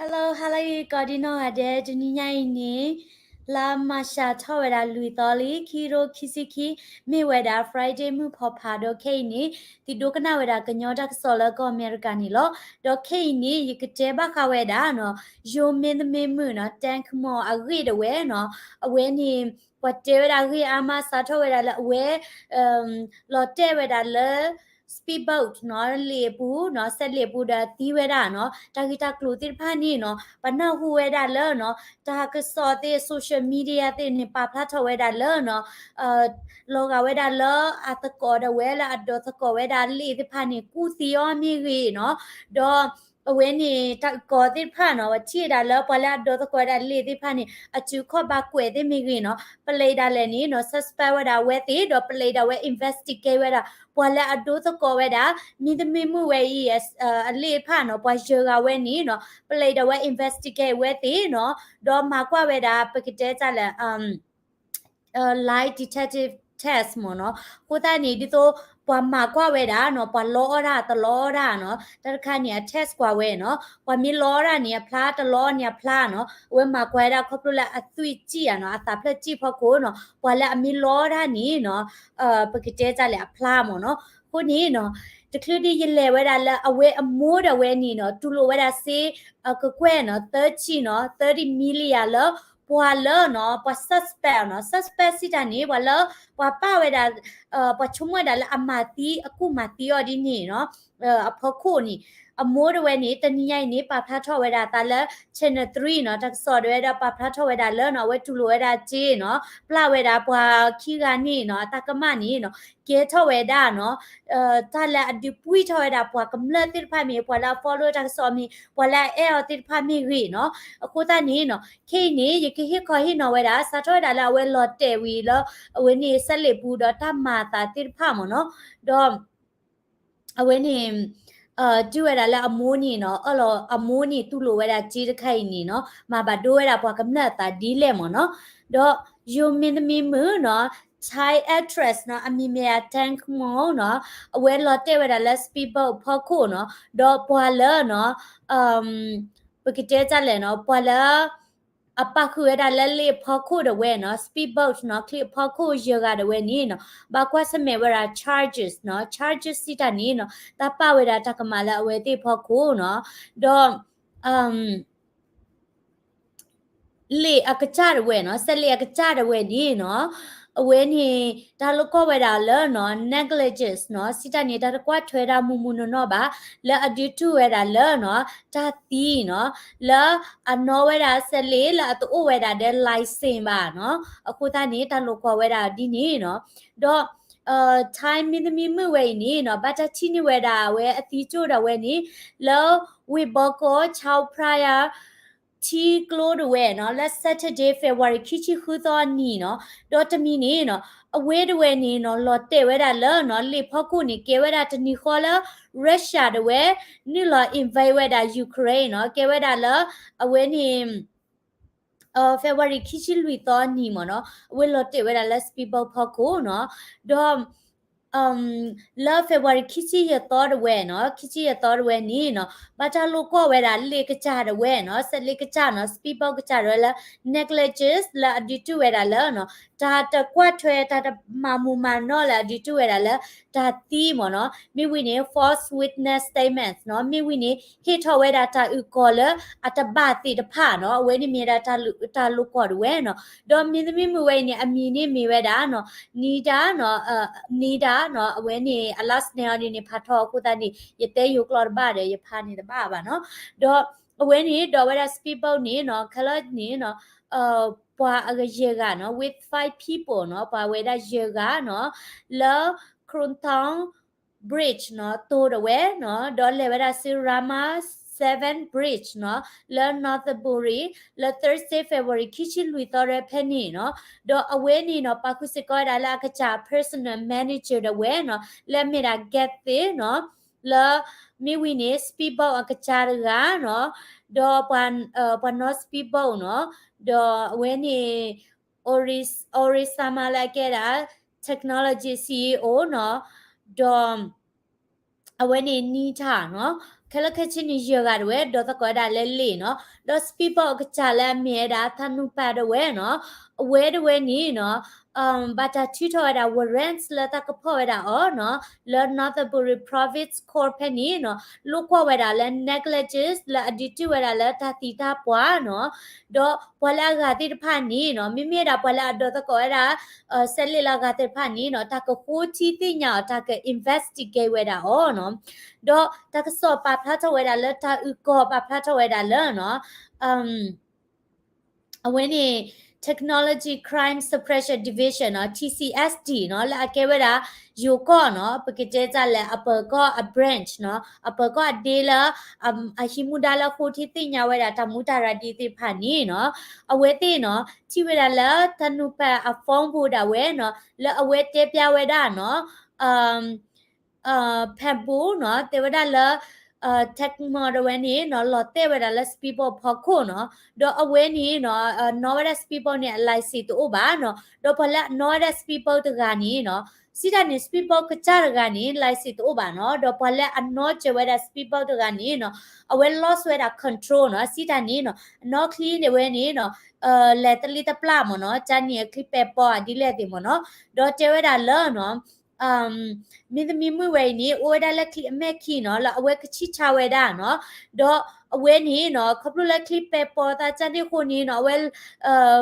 Hello, hello ကိးဒံနီၢ်ဂၤဒဲး, တနံၤညါအံၤန့ၣ် လါမၤရှးထီၣ်ဝဲဒၣ်လွံၢ်သီလံ, ခံကထိခံဆံခံ, မ့ၢ်ဝဲဒၣ် Friday မုၢ်ဖီဖးဒီးခဲအံၤန့ၣ် သုဒိကနၣ်ဝဲဒၣ်ကညီတၢ်ကစီၣ်လၢကီၢ်အမဲရကၤန့ၣ်လီၤ. ဒီးခဲအံၤန့ၣ် ယကတဲဘၣ်ဃးဝဲဒၣ်နီၤ ယိၤမင်းသမီးမုၣ်နီၤ တၢ်ကမီၤအဂ့ၢ်ဒၣ်ဝဲနီၤ, အဝဲန့ၣ် ပှၤတဲဝဲဒၣ်ဂ့ၢ်အါမး စးထီၣ်ဝဲဒၣ်လၢအဝဲ လီၤတဲာ်ဝဲဒၣ်လၢ speedboat နီၤ လ့ၣ်အပူၤနီၤ စဲးလ့ၣ်အပူၤဒီးသံဝဲဒၣ်နီၤ တၢ်ဂ့ၢ်တၢ်ကျိၤသ့ၣ်တဖၣ်န့ၣ်နီၤ ပနၢ်ဟူဝဲဒၣ်လၢနီၤ တၢ်ကစီၣ်သ့ၣ် social media သ့ၣ်န့ၣ် ပာ်ဖျါထီၣ်ဝဲဒၣ်လၢနီၤ လီၤဂာ်ဝဲဒၣ်လၢအသကိးဒၣ်ဝဲလၢအဒိးသကိးဝဲဒၣ်လ့ၣ်သ့ၣ်တဖၣ်န့ၣ် ကူၣ်သံအီၤမ့ၢ်ဂ့ၤနီၤ ဒီး အဝဲန့ၣ် တၢ်အုၣ်ကီၤသ့ၣ်တဖၣ်နီၤ ပထံၣ်ဝဲဒၣ်လၢပှၤလၢအဒိးသကိးဝဲဒၣ်လ့ၣ်သ့ၣ်တဖၣ်န့ၣ် အစုခီၣ်ဘၣ်ကွဲးသ့ၣ်မ့ၢ်ဂ့ၤနီၤ ပလံးဒၣ်လဲာ်န့ၣ်နီၤ suspect ဝဲဒၣ်အဝဲသ့ၣ် ဒီးပလံးဒၣ်ဝဲ investigate ဝဲဒၣ် ပှၤလၢအဒိးသကိးဝဲဒၣ် မင်းသမီးမုၣ်ဝဲအံၤ အလ့ၣ်တဖၣ်နီၤ ပှၤယၢၤဂၤဝဲန့ၣ်နီၤ ပလံးဒၣ်ဝဲ investigate ဝဲသ့ၣ်နီၤ ဒီးမၤကွၢ်ဝဲဒၣ် ပကတဲတၢ်လဲၣ် lie detective test မ့ၢ်နီၤ အဃိသတးန့ၣ် ဒ်သိးပှၤမၤကွၢ်ဝဲဒၣ်နီၤ ပှၤလီအီၣ်တၢ်တလီအီၣ်တၢ်နီၤ တၢ်တခါန့ၣ် အ test ကွၢ်ဝဲနီၤ ပှၤမ့ၢ်လီအီၣ်တၢ်န့ၣ်အဖျါ တလီအီၣ်န့ၣ်အဖျါနီၤ အဝဲမၤကွၢ်ဝဲဒၣ်ခီဖျိလၢအသွံၣ်စံၣ်ဧါနီၤ အသးဖျၢၣ်စံၣ်ဖီခိၣ်နီၤ ပှၤလၢအမ့ၢ်လီအီၣ်တၢ်န့ၣ်နီၤ ပကတဲတၢ်လဲၣ်အဖျါမ့ၢ်နီၤ အဃိန့ၣ်နီၤ တချုးဒ်ယလဲၤဝဲဒၣ်လၢအဝဲအမိၢ်ဒၣ်ဝဲန့ၣ်နီၤ တူၢ်လိာ်ဝဲဒၣ်စ့ ကကွဲၢ်နီၤ သၢဆံနီၤ သၢဆံ million လၢ ပှၤလၢနီၤ ပှၤ suspect နီၤ suspect စံးတၢ်န့ၣ် ပှၤလၢ ပှၤပာ်ဝဲဒၣ် ပှၤဆိကမိၣ်ဝဲဒၣ်လၢအမၤသံ အကူၣ်မၤသံအီၤဒ်န့ၣ်နီၤ အဖီခိၣ်န့ၣ် အမိၢ်ဒၣ်ဝဲန့ၣ် တနံၤညါအံၤန့ၣ် ပာ်ဖျါထီၣ်ဝဲဒၣ်အသးလၢ Channel three နီၤ တၢ်ကစီၣ်ဒၣ်ဝဲဒီးပာ်ဖျါထီၣ်ဝဲဒၣ်လၢနီၤ အဝဲတူၢ်လိာ်ဝဲဒၣ်စ့နီၤ ပျၢ်ဝဲဒၣ်ပှၤခံဂၤန့ၣ်နီၤ အတၢ်ကမၣ်န့ၣ်နီၤ ကဲထီၣ်ဝဲဒၣ်နီၤ တၢ်လၢအဒုးပှံၢ်ထီၣ်ဝဲဒၣ်ပှၤကမျၢၢ်သ့ၣ်တဖၣ်မ့ၢ် ပှၤလၢအ follow တၢ်ကစီၣ်မ့ၢ် ပှၤလၢအအဲၣ်အီၤသ့ၣ်တဖၣ်မ့ၢ်ဂ့ၤနီၤ အဃိသတးန့ၣ်နီၤ ခဲအံၤန့ၣ် ယကဟ့ၣ်ခီဟ့ၣ်နီၤဝဲဒၣ် စးထီၣ်ဝဲဒၣ်လၢအဝဲလီၤတဲာ်ဝံၤလၢ အဝဲန့ၣ်စဲးလ့ၣ်ပူၤဒီးတၢ်မၤအသးသ့ၣ်တဖၣ်မ့ၢ်နီၤ ဒီး အဝဲန့ၣ် တုၤဝဲဒၣ်လၢအမိၢ်န့ၣ်နီၤ အၢၣ်လီၤအမိၢ်န့ၣ် တူၢ်လိာ်ဝဲဒၣ်စ့တခါအံၤန့ၣ်နီၤ မၤဘၣ်ဒိဝဲဒၣ်ပှၤကမျၢၢ်အသးဒ်လဲၣ်မ့ၢ်နီၤ ဒီး ယိၤမင်းသမီးမုၣ်နီၤ Thai actress နီၤ အမံၤမ့ၢ်ဒၣ် Tang Mo နီၤ အဝဲလီၤတဲာ်ဝဲဒၣ်လၢ speedboat ဖီခိၣ်နီၤ ဒီးပှၤလၢနီၤ ပကတဲတၢ်လဲၣ်နီၤ ပှၤလၢ အပာ်ဃုာ်ဝဲဒၣ်လၢလ့ၣ်အဖီခိၣ်ဒၣ်ဝဲနီၤ speedboat နီၤ ချံအဖီခိၣ်ယဲၢ်ဂၤဒၣ်ဝဲန့ၣ်နီၤ ဘၣ်ကွၢ်ဆၢၣ်မဲာ်ဝဲဒၣ် charges နီၤ charges စံးတၢ်န့ၣ်နီၤ တၢ်ပာ်ဝဲဒၣ်တၢ်ကမၣ်လၢအဝဲသ့ၣ်အဖီခိၣ်နီၤ ဒီး လ့ၣ်အကစၢ်ဒၣ်ဝဲနီၤ စဲးလ့ၣ်အကစၢ်ဒၣ်ဝဲန့ၣ်နီၤ အဝဲန့ၣ် တၢ်လိာ်ကွီၢ်ဝဲဒၣ်လၢနီၤ negligence နီၤ စံးတၢ်န့ၣ် တၢ်တကွၢ်ထွဲဒၣ်မုၢ်မုၢ်နီၢ်နီၢ်ဘၣ် လၢအဒုးတူၢ်ဝဲဒၣ်လၢနီၤ တၢ်သံနီၤ လၢအနီၣ်ဝဲဒၣ်စဲးလ့ၣ်လၢအတအိၣ်ဝဲဒၣ်ဒီး license ဘၣ်နီၤ အဃိသတးန့ၣ် တၢ်လိာ်ကွီၢ်ဝဲဒၣ်ဒ်န့ၣ်နီၤ ဒီး Thai မင်းသမီးမုၣ်ဝဲအံၤန့ၣ်နီၤ ဘၣ်တၢ်ထံၣ်န့ၢ်ဝဲဒၣ်အဝဲအသံကၠိၣ်ဒၣ်ဝဲန့ၣ် လၢ ဝ့ၢ်ဘီကီၢ် Chao Phraya ထံကျိဒၣ်ဝဲနီၤ လၢ Saturday February ခံဆံဃုသီအနံၤနီၤ ဒီးတမံၤန့ၣ်နီၤ အဝဲဒၣ်ဝဲန့ၣ်နီၤ လီၤတဲာ်ဝဲဒၣ်လၢနီၤ လ့ၣ်ဖီခိၣ်န့ၣ် ကဲဝဲဒၣ်တနံၤဃီလၢ Russia ဒၣ်ဝဲ နုာ်လီၤ invade ဝဲဒၣ် Ukraine နီၤ ကဲဝဲဒၣ်လၢ အဝဲန့ၣ် February ခံဆံလွံၢ်သီအနံၤမ့ၢ်နီၤ အဝဲလီၤတဲာ်ဝဲဒၣ်လၢ speedboat ဖီခိၣ်နီၤ ဒီး လၢ February ခံဆံယဲၢ်သီဒၣ်ဝဲနီၤ ခံဆံယဲၢ်သီဒၣ်ဝဲန့ၣ်နီၤ ဘၣ်တၢ်လိာ်ကွီၢ်ဝဲဒၣ်လ့ၣ်ကစၢ်ဒၣ်ဝဲနီၤ စဲးလ့ၣ်ကစၢ်နီၤ speedboat ကစၢ်ဒၣ်ဝဲလၢ negligence လၢအဒုးတူၢ်ဝဲဒၣ်လၢနီၤ တၢ်တကွၢ်ထွဲတၢ်တမၤမုၢ်မၤနီၢ်လၢအဒုးတူၢ်ဝဲဒၣ်လၢ တၢ်သံမ့ၢ်နီၤ မ့ၢ်ဝံၤန့ၣ် false witness statements နီၤ မ့ၢ်ဝံၤန့ၣ် ဟ့ၣ်ထီၣ်ဝဲဒၣ်တၢ်အုၣ်ကီၤလၢ အတဘၣ်သ့ၣ်တဖၣ်နီၤ အဝဲန့ၣ်မ့ၢ်ဒၣ်တၢ်လိာ်ကွီၢ်ဒၣ်ဝဲနီၤ ဒီးမင်းသမီးမုၣ်ဝဲအံၤန့ၣ် အမံၤန့ၣ်မ့ၢ်ဝဲဒၣ်နီၤ Nida နီၤ Nida နီၤ အဝဲန့ၣ် အ last name အီၤဒ်န့ၣ် ဖးထီအဃိသတးန့ၣ် ယတဲယိၤကျိာ်တဘၣ်ဒီး ယဖးန့ၣ်တဘၣ်ဘၣ်နီၤ ဒီးအဝဲန့ၣ် ဒိးဝဲဒၣ် speedboat န့ၣ်နီၤ ခဲလၢာ်န့ၣ်နီၤ ပှၤအဂၤယဲၢ်ဂၤနီၤ with five people နီၤ ပှၤဝဲဒၣ်ယဲၢ်ဂၤနီၤ လၢ Khromthai Bridge နီၤ တိၢ်ဒၣ်ဝဲနီၤ ဒီးလဲၤဝဲဒၣ်ဆူ Rama Seven Bridge နီၤ လၢ Northern Bury လၢ Thursday February ခံဆံလွံၢ်သီဖဲန့ၣ်နီၤ ဒီးအဝဲန့ၣ်နီၤ ပာ်ဃုာ်စ့ၢ်ကီးဝဲဒၣ်လၢအကစၢ် personal manager ဒၣ်ဝဲနီၤ လၢအမ့ၢ်ဒၣ် Geth နီၤ လၢ မ့ၢ်ဝံၤန့ၣ် speedboat အကစၢ်တဂၤနီၤ ဒီးပှၤ ပှၤနီၣ် speedboat နီၤ ဒီးအဝဲန့ၣ် Oris Orisama လၢအကဲဒၣ် technology CEO နီၤ ဒီး အဝဲန့ၣ် Nita နီၤ ခဲလၢာ်ခဲဆ့န့ၣ် ယဲၢ်ဂၤတဝဲ ဒိးသကိးဝဲဒၣ်လၢလ့ၣ်နီၤ, ဒီး speedboat အကစၢ်လၢအမ့ၢ်ဝဲဒၣ် Thanupal တဝဲနီၤ, အဝဲတဝဲန့ၣ်နီၤ ဘၣ်တၢ်ထုးထီၣ်ဝဲဒၣ် warrants လၢတၢ်ကဖီၣ်ဝဲဒၣ်အီၤနီၤ, လၢ Nonthaburi Province Court ဖဲန့ၣ်နီၤ, လိာ်ကွီၢ်ဝဲဒၣ်လၢ negligence လၢအဒုးတုၢ်ဝဲဒၣ်လၢတၢ်သံတၢ်ပှၢ်နီၤ, ဒီးပှၤလၢအဂၤသ့ၣ်တဖၣ်န့ၣ်နီၤ, မ့မ့ၢ်ဒၣ်ပှၤလၢအဒိးသကိးဝဲဒၣ် စဲးလ့ၣ်လၢအဂၤသ့ၣ်တဖၣ်န့ၣ်နီၤ, တၢ်ကဃိထံသ့ၣ်ညါအီၤ တၢ်က investigate ဝဲဒၣ်အီၤနီၤ, ဒီးတၢ်ကစီၣ်ပာ်ဖျါထီၣ်ဝဲဒၣ်လၢတၢ်အုၣ်ကီၤ ပာ်ဖျါထီၣ်ဝဲဒၣ်လၢနီၤ အဝဲန့ၣ် Technology Crime Suppression Division နီၤ, T C S D နီၤ, လၢအကဲဝဲဒၣ် ယိၤကီၢ်နီၤ, ပကတဲတၢ်လၢအပၢၤကီၢ်အ branch နီၤ, အပၢၤကီၢ်အဒ့လၢ အဟံးမူဒါလၢအဃိထံသ့ၣ်ညါဝဲဒၣ်တၢ်မူတၢ်ရၤဒ်သ့ၣ်တဖၣ်န့ၣ်နီၤ, အဝဲသ့ၣ်နီၤ ထံၣ်ဝဲဒၣ်လၢ Thanupal အ phone ပူၤဒၣ်ဝဲနီၤ, လၢအဝဲတဲဖျါဝဲဒၣ်နီၤ ဖဲပူၤနီၤ တဲဝဲဒၣ်လၢ Thankumar တဝဲန့ၣ်နီၤ လီၤတဲာ်ဝဲဒၣ်လၢ speedboat ဖီခိၣ်နီၤ, ဒီးအဝဲန့ၣ်နီၤ နီၣ်ဝဲဒၣ် speedboat န့ၣ် အ license တအိၣ်ဘၣ်နီၤ, ဒီးပှၤလၢအနီၣ်ဝဲဒၣ် speedboat တဂၤန့ၣ်နီၤ, စံးတၢ်န့ၣ် speedboat ကစၢ်တဂၤန့ၣ် license တအိၣ်ဘၣ်နီၤ, ဒီးပှၤလၢအနီၣ်စၢၤဝဲဒၣ် speedboat တဂၤန့ၣ်နီၤ အဝဲ loss ဝဲဒၣ် control နီၤ, စံးတၢ်န့ၣ်နီၤ အနီၣ်ချံန့ၣ်ဝဲန့ၣ်နီၤ လဲၤတလံတပျၢ်မ့ၢ်နီၤ, ကန့ၣ်အချံပဲာ်ပီအဒ်လဲၣ်သ့ၣ်မ့ၢ်နီၤ, ဒီးတဲဝဲဒၣ်လၢနီၤ မင်းသမီးမုၣ်ဝဲအံၤန့ၣ် အိၣ်ဝဲဒၣ်လၢချံအမဲၢ်ခံနီၤ လၢအဝဲကဆံၣ်ဆါဝဲဒၣ်နီၤ, ဒီးအဝဲန့ၣ်နီၤ ခီဖျိလၢချံပဲာ်ပီသးကန့ၣ်အဃိန့ၣ်နီၤ အဝဲ လီၤ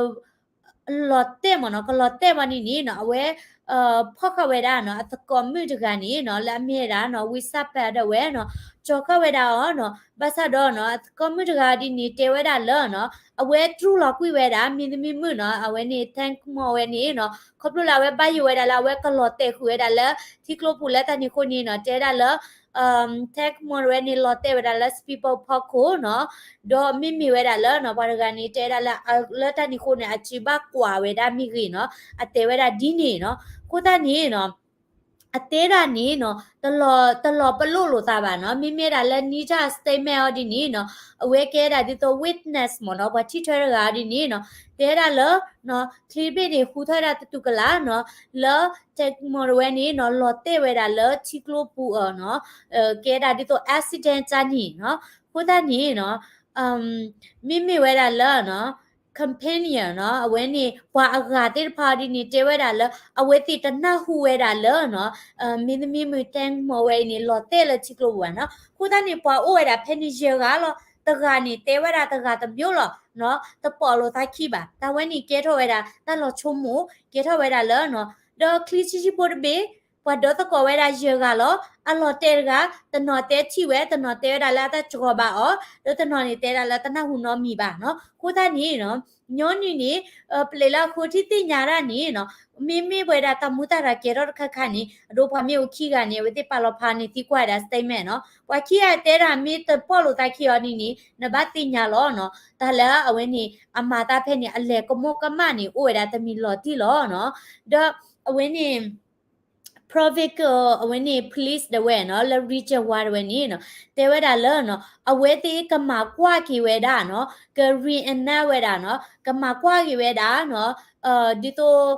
တဲာ်မ့ၢ်နီၤ, ကလီၤတဲာ်မးန့ၣ်န့ၣ်နီၤ အဝဲ ဖီၣ်ဃာ်ဝဲဒၣ်နီၤ အသကိးမုၣ်တဂၤန့ၣ်နီၤ လၢအမ့ၢ်ဝဲဒၣ်နီၤ ဝံစၢ်ပၢ်ဒၣ်ဝဲနီၤ, ကၠီၤဃာ်ဝဲဒၣ်အီၤနီၤ, ဘၣ်ဆၣ်ဒီးနီၤ အသကိးမုၣ်တဂၤဒ်န့ၣ် တဲဝဲဒၣ်လၢနီၤ အဝဲတြူလီၤကွံာ်ဝဲဒၣ် မင်းသမီးမုၣ်နီၤ, အဝဲန့ၣ် Thankumar ဝဲန့ၣ်နီၤ, ခီဖျိလၢအဝဲဘၣ်ယိၣ်ဝဲဒၣ်လၢအဝဲကလီၤတဲာ်ဃုာ်ဝဲဒၣ်လၢ ထံကျိပူၤလၢတၢ်န့ၣ်အဃိန့ၣ်နီၤ တဲဒၣ်လၢ Thankumar ဝဲန့ၣ် လီၤတဲာ်ဝဲဒၣ်လၢ speedboat ဖီခိၣ်နီၤ, ဒီးမ့မ့ၢ်ဝဲဒၣ်လၢနီၤ ပှၤတဂၤန့ၣ် တဲဒၣ်လၢ လၢတၢ်န့ၣ်အဃိန့ၣ် အစုဘၣ်ကွၢ်ဝဲဒၣ်မ့ၢ်ဂ့ၤနီၤ, အတဲဝဲဒၣ်ဒ်န့ၣ်နီၤ, အဃိသတးန့ၣ်နီၤ အတဲဒၣ်န့ၣ်နီၤ တလီၤပလိာ်လိာ်သးဘၣ်နီၤ, မ့မ့ၢ်ဒၣ်လၢ Nita statement အီၤဒ်န့ၣ်နီၤ, အဝဲကဲဒၣ်ဒ်သိး witness မ့ၢ်နီၤ, ပှၤထံၣ်ထွဲတဂၤဒ်န့ၣ်နီၤ, တဲဒၣ်လၢ ချံတဘ့ၣ်န့ၣ် ဟူထီၣ်ဝဲဒၣ်တတူၢ်ကလာ်နီၤ, လၢ Thankumar တဝဲန့ၣ်နီၤ လီၤတဲာ်ဝဲဒၣ်လၢထံကျိပူၤအီၤနီၤ, ကဲဒၣ်ဒ်သိး accident တၢ်န့ၣ်နီၤ, အဃိသတးန့ၣ်နီၤ မ့မ့ၢ်ဝဲဒၣ်လၢ companion နီၤ, အဝဲန့ၣ် ပှၤအဂၤသ့ၣ်တဖၣ်အီၤဒ်န့ၣ် တဲဝဲဒၣ်လၢ အဝဲသ့ၣ်တနၢ်ဟူဝဲဒၣ်လၢနီၤ, မင်းသမီးမုၣ် Thankumar ဝဲအံၤန့ၣ် လီၤတဲာ်လၢထံကျိပူၤဘၣ်နီၤ, အဃိသတးန့ၣ် ပှၤအိၣ်ဝဲဒၣ်ဖဲန့ၣ်ယဲၢ်ဂၤလီၤ, တဂၤန့ၣ် တဲဝဲဒၣ်တဂၤတမျိုးလီၤနီၤ, တပိာ်လိာ်သးခံဘၣ်, တၢ်ဝဲန့ၣ်ကဲထီၣ်ဝဲဒၣ် တၢ်လီၤဆိကမိၣ် ကဲထီၣ်ဝဲဒၣ်လၢနီၤ, ဒီးချံဆံဆံဖိတဘ့ၣ် ပှၤဒိးသကိးဝဲဒၣ်ယဲၢ်ဂၤလီၤ, အလီၤတဲာ်တဂၤ တနီၤတဲထံၣ်ဝဲ တနီၤတဲဝဲဒၣ်လၢအတၢ်စှီၤဘၣ်အီၤ, ဒီးတနီၤန့ၣ်တဲဒၣ်လၢတနၢ်ဟူနီတမံၤဘၣ်နီၤ, အဃိသတးန့ၣ်နီၤ, ညီနုၢ်န့ၣ် ပျဲးလၢအဃိထံသ့ၣ်ညါတၢ်န့ၣ်နီၤ, မ့မ့ၢ်ပဝဲဒၣ်တၢ်မူတၢ်ရၤကဲထီၣ်တခါခါန့ၣ် အဒိပှၤမ့ၢ်အိၣ်ခံဂၤန့ၣ် အဝဲသ့ၣ်ပာ်လီၤဖးန့ၣ်သံကွၢ်ဝဲဒၣ် statement နီၤ, ပှၤခံဂၤတဲဒၣ်မ့ၢ်တပိာ်လိာ်သးခံအီၤဒ်န့ၣ် နဘၣ်သ့ၣ်ညါလီၤနီၤ, တၢ်လၢအဝဲန့ၣ် အမၤသးဖဲန့ၣ် အလဲၤကမိၣ်ကမၣ်န့ၣ် အိၣ်ဝဲဒၣ်တမံၤလီၤတံၢ်လီၤနီၤ, ဒီးအဝဲန့ၣ် Provincial အဝဲန့ၣ် police တဝဲနီၤ လၢ region one တဝဲန့ၣ်နီၤ တဲဝဲဒၣ်လၢနီၤ အဝဲသ့ၣ်ကမၤကွၢ်က့ၤဝဲဒၣ်နီၤ က reenact ဝဲဒၣ်နီၤ ကမၤကွၢ်က့ၤဝဲဒၣ်နီၤ ဒ်သိး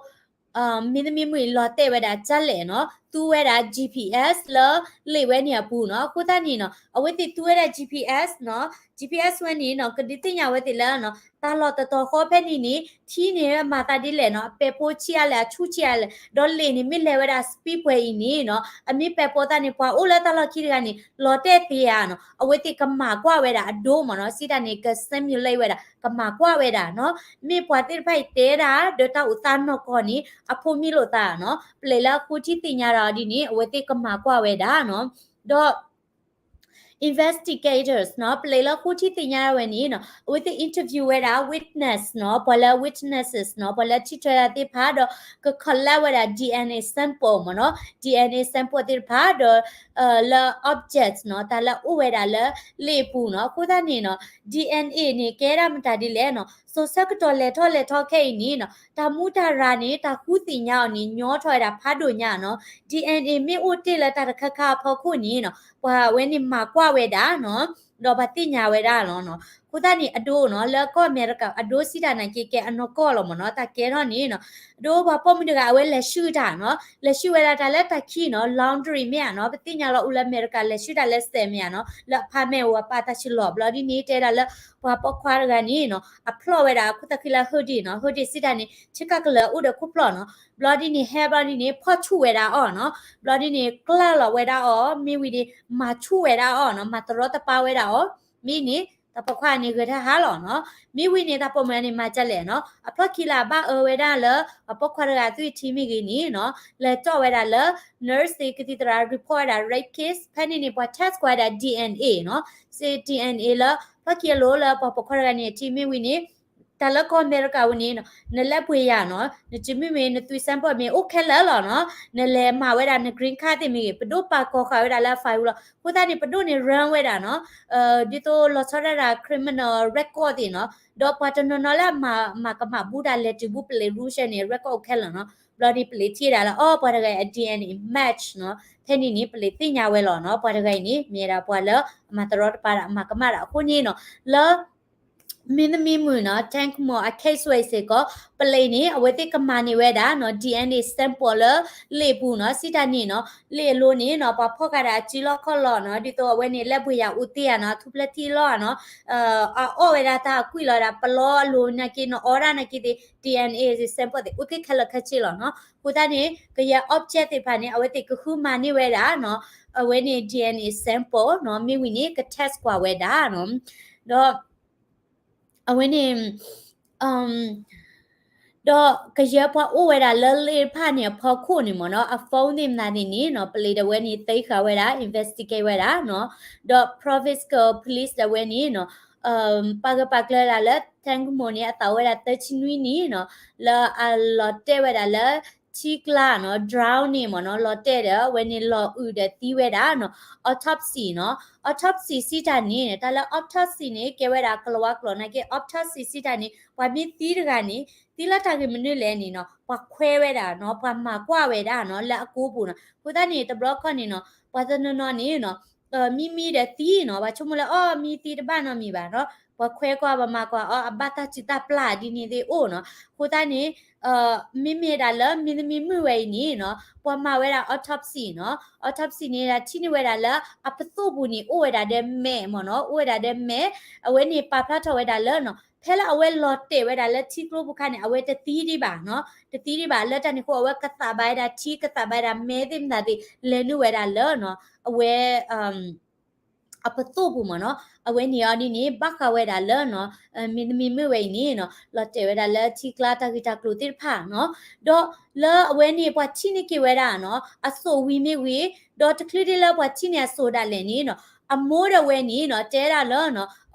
မင်းသမီးမုၣ်အံၤ လီၤတဲာ်ဝဲဒၣ်ကလဲၣ်နီၤ သူဝဲဒၣ် G P S လၢလ့ၣ်ဝဲန့ၣ်အပူၤနီၤ အဃိသတးန့ၣ်နီၤ အဝဲသ့ၣ်သူဝဲဒၣ် G P S နီၤ G P S ဝဲန့ၣ်နီၤ ကဒုးသ့ၣ်ညါဝဲသ့ၣ်လၢနီၤ တၢ်လီၢ်တတီၤဃီဖဲန့ၣ်န့ၣ် ထံန့ၣ်မၤသးဒ်လဲၣ်နီၤ အပဲာ်ပိဆံးအါလဲၣ် အဆူၣ်ဆံးအါလဲၣ် ဒီးလ့ၣ်န့ၣ် မ့ၢ်လဲၤဝဲဒၣ် speedway အံၤန့ၣ်နီၤ အမ့ၢ်ပဲာ်ပိသးန့ၣ် ပှၤအိၣ်လၢတၢ်လီၢ်ခံတဂၤန့ၣ် လီၤတဲာ်သ့ဧါနီၤ အဝဲသ့ၣ်ကမၤကွၢ်ဝဲဒၣ်အဒိမ့ၢ်နီၤ စံးတၢ်န့ၣ် က simulate ဝဲဒၣ် ကမၤကွၢ်ဝဲဒၣ်နီၤ မ့ၢ်ပှၤသ့ၣ်တဖၣ်အံၤတဲဒၣ် ဒီးတၢ်အိၣ်သးနီၢ်ကီၢ်န့ၣ် အဖိမံလိာ်သးနီၤ ပျဲးလၢအဃိထံသ့ၣ်ညါတၢ်အီၤဒ်န့ၣ် အဝဲသ့ၣ်ကမၤကွၢ်ဝဲဒၣ်နီၤ ဒီး investigators နီၤ ပျဲးလၢဃိထံသ့ၣ်ညါဝဲန့ၣ်နီၤ အဝဲသ့ၣ် interview ဝဲဒၣ် witness နီၤ ပှၤလၢ witnesses နီၤ ပှၤလၢထံၣ်ထွဲတၢ်သ့ၣ်တဖၣ် ဒီးက collect ဝဲဒၣ် D N A sample မ့ၢ်နီၤ D N A sample သ့ၣ်တဖၣ် ဒီး လၢ objects နီၤ တၢ်လၢအိၣ်ဝဲဒၣ်လၢလ့ၣ်အပူၤနီၤ အဃိသတးန့ၣ်နီၤ D N A န့ၣ် ကဲဒၣ်မတၤဒ်လဲၣ်နီၤ စိၤဆၢကတီၢ်လဲၤထီၣ်လဲၤထီခဲအံၤန့ၣ်နီၤ တၢ်မူတၢ်ရၤန့ၣ် တၢ်ဃုသ့ၣ်ညါအီၤန့ၣ် ညီထီၣ်ဝဲဒၣ်ဖးဒိၣ်ညါနီၤ D N A မ့ၢ်အိၣ်တ့ၢ်လၢတၢ်တခါခါအဖီခိၣ်န့ၣ်နီၤ ပှၤဝဲန့ၣ်မၤကွၢ်ဝဲဒၣ်နီၤ ဒီးပှၤသ့ၣ်ညါဝဲဒၣ်လီၤနီၤ အဃိသတးန့ၣ် အဒိနီၤ လၢကီၢ်အမဲရကၤ အဒိစံးတၢ်နာ်က့ ကဲအနီၢ်ကီၢ်လီၤမ့ၢ်နီၤ တၢ်ကဲထီၣ်န့ၣ်နီၤ. အဒိပှၤပိာ်မုၣ်တဂၤ အဝဲလဲၤဆှုၣ်တၢ်နီၤ လဲၤဆှုၣ်ဝဲဒၣ်တၢ်လၢတၢ်ခံနီၤ laundry မ့ၢ်ဧါနီၤ ပသ့ၣ်ညါလီၤအိၣ်လၢအမဲရကၤ လဲၤဆှုၣ်တၢ်လၢစဲးမ့ၢ်ဧါနီၤ လၢအဖါမဲာ်အိၣ်အပၢ်တၢ်ဆံးလီၤ ဘျီဒ်န့ၣ် တဲဒၣ်လၢ ပှၤပိာ်ခွါတဂၤန့ၣ်နီၤ အဖျီၣ်ဝဲဒၣ် ခိၣ်သးခုလၢ hoodie နီၤ hoodie စံးတၢ်န့ၣ် ဆ့ကၤကလၢၤအိၣ်ဒီးခိၣ်ဖျီၣ်နီၤ ဘျီဒ်န့ၣ် ဟဲဘျီဒ်န့ၣ် ဖီၣ်ဆူၣ်ဝဲဒၣ်အီၤနီၤ ဘျီဒ်န့ၣ် ကျၢၢ်လီၤဝဲဒၣ်အီၤ မ့ၢ်ဝံၤန့ၣ် မၤဆူၣ်ဝဲဒၣ်အီၤနီၤ မၤတရီတပါဝဲဒၣ်အီၤ မ့ၢ်န့ၣ် တၢ်ပိာ်ခွါန့ၣ်ဂဲၤထၢၣ်ဟါလီၤနီၤ မ့ၢ်ဝံၤန့ၣ် တၢ်ပိာ်မုၣ်န့ၣ် မၤဒ်လဲၣ်နီၤ အဖျီၣ်ခံလၢအဘၣ်အၢဝဲဒၣ်လၢ ပှၤပိာ်ခွါတဂၤသွံၣ်ထံမ့ၢ်ဂ့ၤန့ၣ်နီၤ လဲၤတီၣ်ဝဲဒၣ်လၢ nurse သ့ၣ်ကသံၣ်သရၣ် report ဝဲဒၣ် rape case ဖဲန့ၣ်န့ၣ် ပှၤ test ကွၢ်ဝဲဒၣ် DNA နီၤ စ့ DNA လၢ ဖျီၣ်ခံအလိၤလၢပှၤပိာ်ခွါတဂၤန့ၣ် အထံမ့ၢ်ဝံၤန့ၣ် တၢ်လၢကီၢ်အမဲရကၤဝဲန့ၣ်နီၤ နလဲၤပှ့ၤယၤနီၤ နစံးမ့ၢ်မ့ၢ် နသွံၣ် sample မ့ၢ်အိၣ်ခဲလၢာ်လီၤနီၤ နလဲၤမၤဝဲဒၣ်န green card သ့ၣ်မ့ၢ်ဂ့ၤ ပဒိၣ်ပာ်ကီၤဃာ်ဝဲဒၣ်လၢအ file လီၤ အဃိသတးန့ၣ် ပဒိၣ်န့ၣ် run ဝဲဒၣ်နီၤ ဒ်သိးလီၤဆီဒၣ်တၢ် criminal record သ့ၣ်နီၤ ဒီးပှၤတနီၤနီၤလၢအမၤကမၣ်ဘူးတၢ်လဲၤတုၤဘူး police ရူၣ်ရှဲန့ၣ် record အိၣ်ခဲလၢာ်နီၤ ဘျီန့ၣ် police ထံၣ်ဒၣ်လၢ အိ ပှၤတဂၤအ DNA match နီၤ ဖဲန့ၣ်န့ၣ် police သ့ၣ်ညါဝဲလီၤနီၤ ပှၤတဂၤအံၤန့ၣ် မ့ၢ်ဝဲဒၣ်ပှၤလၢအမၤတရီတပါဒီးအမၤကမၣ်တၢ်အဃိန့ၣ်နီၤ လၢ မင်းသမီးမုၣ်နီၤ Tang Mo အ case ဝဲအံၤစ့ၢ်ကီး police န့ၣ် အဝဲသ့ၣ်ကမၤန့ၢ်ဝဲဒၣ်နီၤ DNA sample လၢ လ့ၣ်ပူၤနီၤ စံးတၢ်န့ၣ်နီၤ လ့ၣ်အလိၤန့ၣ်နီၤ ပှၤဖီၣ်ဃာ်ဒီးအစုလီၢ်ခီၣ်လီၢ်နီၤ ဒ်သိးအဝဲန့ၣ် လဲၤပှ့ၤယၤအိၣ်သ့ၣ်ဧါနီၤ ထူၣ်ဖျဲၣ်ထံလီၢ်ဧါနီၤ အအီၣ်ဝဲဒၣ်တၢ်ကွံာ်လီၤဒၣ် ပလီအလိၤနာ်က့ နအီဒၣ်နာ်က့သ့ၣ် DNA sample သ့ၣ် အိၣ်သ့ၣ်ခဲလၢာ်ခဲဆ့လီၤနီၤ အဃိသတးန့ၣ် ကယဲၢ် object သ့ၣ်တဖၣ်န့ၣ် အဝဲသ့ၣ်ကဃုမၤန့ၢ်ဝဲဒၣ်နီၤ အဝဲန့ၣ် DNA sample နီၤ မ့ၢ်ဝံၤန့ၣ် က test ကွၢ်ဝဲဒၣ်နီၤ ဒီး အဝဲန့ၣ် ဒီးကယဲၢ်ပှၤအိၣ်ဝဲဒၣ်လၢလ့ၣ်တဖၣ်န့ၣ်အဖီခိၣ်န့ၣ်မ့ၢ်နီၤ အ phone သ့ၣ်မနုၤသ့ၣ်န့ၣ်နီၤ police ဒၣ်ဝဲန့ၣ် သ့ဃာ်ဝဲဒၣ် investigate ဝဲဒၣ်နီၤ ဒီး provincial police ဒၣ်ဝဲန့ၣ်နီၤ ပာ်ဂၢၢ်ပာ်ကျၢၤဒၣ်လၢ Tang Mo န့ၣ် အသးဝဲဒၣ်သၢဆံနွံနံၣ်နီၤ လၢအလီၤတဲာ်ဝဲဒၣ်လၢ ထံကျါနီၤ drown န့ၣ်မ့ၢ်နီၤ လီၤတဲာ်ဒီး အဝဲန့ၣ်လီၤအုၣ်ဒီးသံဝဲဒၣ်နီၤ autopsy နီၤ autopsy စံးတၢ်န့ၣ် တၢ်လၢ autopsy န့ၣ် ကဲဝဲဒၣ်ကလၤဝါကျိာ်နာ်က့ autopsy စံးတၢ်န့ၣ် ပှၤမ့ၢ်သံတဂၤန့ၣ် သံလၢတၢ်ဂ့ၢ်မနုၤလဲၣ်န့ၣ်နီၤ ပှၤခွဲဝဲဒၣ်နီၤ ပှၤမၤကွၢ်ဝဲဒၣ်နီၤ လၢအကိာ်ပူၤနီၤ အဃိသတးန့ၣ် တဘျီခီန့ၣ်နီၤ ပှၤတနီၤနီၤန့ၣ်နီၤ မံမံဒီးသံနီၤ ပှၤဆိကမိၣ်လၢ အိ မံသံတဘၣ်နီတမံၤဘၣ်နီၤ ပှၤခွဲကွၢ်ပှၤမၤကွၢ်အီၤ အဘၣ်တၢ်စုၣ်တၢ်ပျၢ်ဒ်န့ၣ်သ့ၣ်အိၣ်နီၤ အဃိသတးန့ၣ် မ့မ့ၢ်ဒၣ်လၢ မင်းသမီးမုၣ် ဝဲအံၤန့ၣ်နီၤ ပှၤမၤဝဲဒၣ် autopsy နီၤ autopsy န့ၣ်ဒၣ်ထံၣ်န့ၢ်ဝဲဒၣ်လၢ အပသိၣ်ပူၤန့ၣ် အိၣ်ဝဲဒၣ်ဒီးမဲးမ့ၢ်နီၤ အိၣ်ဝဲဒၣ်ဒီးမဲး အဝဲန့ၣ်ပာ်ဖျါထီၣ်ဝဲဒၣ်လၢနီၤ ဖဲလၢအဝဲလီၤတဲာ်ဝဲဒၣ်လၢထံကျိပူၤခါန့ၣ် အဝဲတသံဒံးဘၣ်နီၤ တသံဒံးဘၣ် လၢတၢ်န့ၣ်အဃိ အဝဲကသးဘၣ်ဝဲဒၣ်ထံ ကသးဘၣ်ဝဲဒၣ်မဲးသ့ၣ်မနုၤသ့ၣ် လဲၤနုာ်ဝဲဒၣ်လၢနီၤ အဝဲ အပသိၣ်ပူၤမ့ၢ်နီၤ အဝဲန့ၣ်အီၤဒ်န့ၣ် ဘၣ်ဃးဝဲဒၣ်လၢနီၤ မင်းသမီးမုၣ် ဝဲအံၤန့ၣ်နီၤ လီၤတဲာ်ဝဲဒၣ်လၢထံကျါတၢ်ဂ့ၢ်တၢ်ကျိၤသ့ၣ်တဖၣ်နီၤ ဒီးလၢအဝဲန့ၣ် ပှၤထံၣ်န့ၢ်က့ၤဝဲဒၣ်နီၤ အစိၣ်ဝံၤမ့ၢ်ဝံၤ ဒီးတချုးဒ်လၢပှၤထံၣ်န့ၢ်အစိၣ်ဒၣ်လဲာ်န့ၣ်နီၤ အမိၢ်ဒီးဝဲန့ၣ်နီၤ တဲဒၣ်လၢနီၤ